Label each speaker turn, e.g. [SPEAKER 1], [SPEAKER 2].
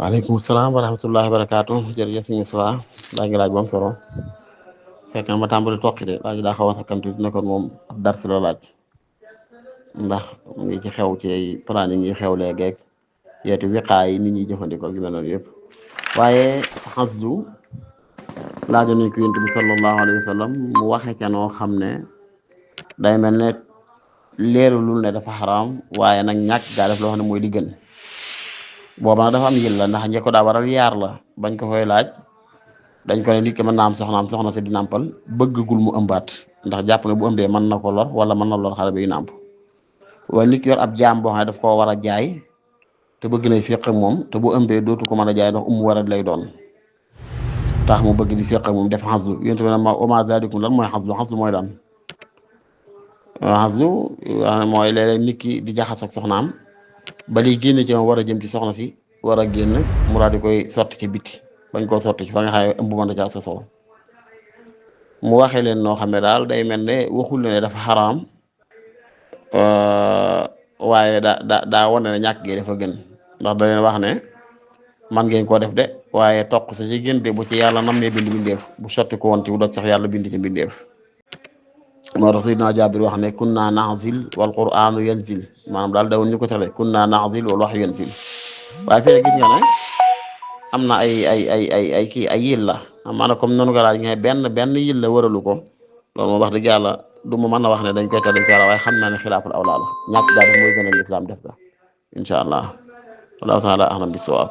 [SPEAKER 1] waaleykum salaam wa rahmatullahi wa barakaatu jërëjëf suñu suwaa daa ngi laaj ba am solo fekk na ma tàmbali toqi de laaj daa xaw a sakkantu ne kon moom ab dars la laaj ndax mu ngi ci xew ci ay planning yi xew léegi yeeti wiqaay yi nit ñi jëfandikoo gi mel noonu yëpp waaye xasdu laajoon nañ ko yonent bi sallallahu alayhi wa sallam mu waxe ca noo xam ne day mel ne leerulul ne dafa xaraam waaye nag ñàkk gaa def loo xam ne mooy li gën booba nag dafa am yil la ndax njëkko daa waral yaar la bañ ko koy laaj dañ ko ne nit ki mën naa am soxna si di nàmpal bëggagul mu ëmbaat ndax jàpp ne bu ëmbee mën na ko lor wala mën na lor xale bi nàmp waaye nit ki yor ab jaam boo xam ne daf koo war a jaay te bëgg nay séq ak moom te bu ëmbee dootu ko mën a jaay ndax war a lay doon tax mu bëgg di séq ak moom def xaslu yéen tamit ma oma zalikum lan mooy xaslu mooy daan xaslu mooy léeg-léeg nit ki di jaxas ak soxnaam ba liy génn ci moom war a jëm ci soxna si war a génn mu daal di koy sotti ci biti bañ koo sotti ci fa nga xam ne ëmb mën na caa sosoo mu waxee leen noo xam ne daal day mel ne waxul ne dafa xaraam waaye daa wane ne ñàkk gi dafa gën ndax da leen wax ne man ngeen koo def de waaye toq sa ci gën de bu ci yàlla nammee bind bindeef bu sotti ko woon ci bu doj sax yàlla bind ci bindeef moo tax Sayyidina Jaabir wax ne kunna na'zil wal qur'anu yanzil maanaam daal dawoon ñu ko tale kunna na'zil wal wahyu yanzil waaye fii gis nga ne am na ay kii ay yil la maanaam comme noonu nga laaj nga benn yil la waralu ko loolu moom wax dëgg yàlla du ma mën a wax ne dañ koy teel dañ koy waaye xam naa ne xilaaful awlaa la ñàkk gaa def mooy gën a lislaam def ga incha allah wallahu taala ahlam bis sawaab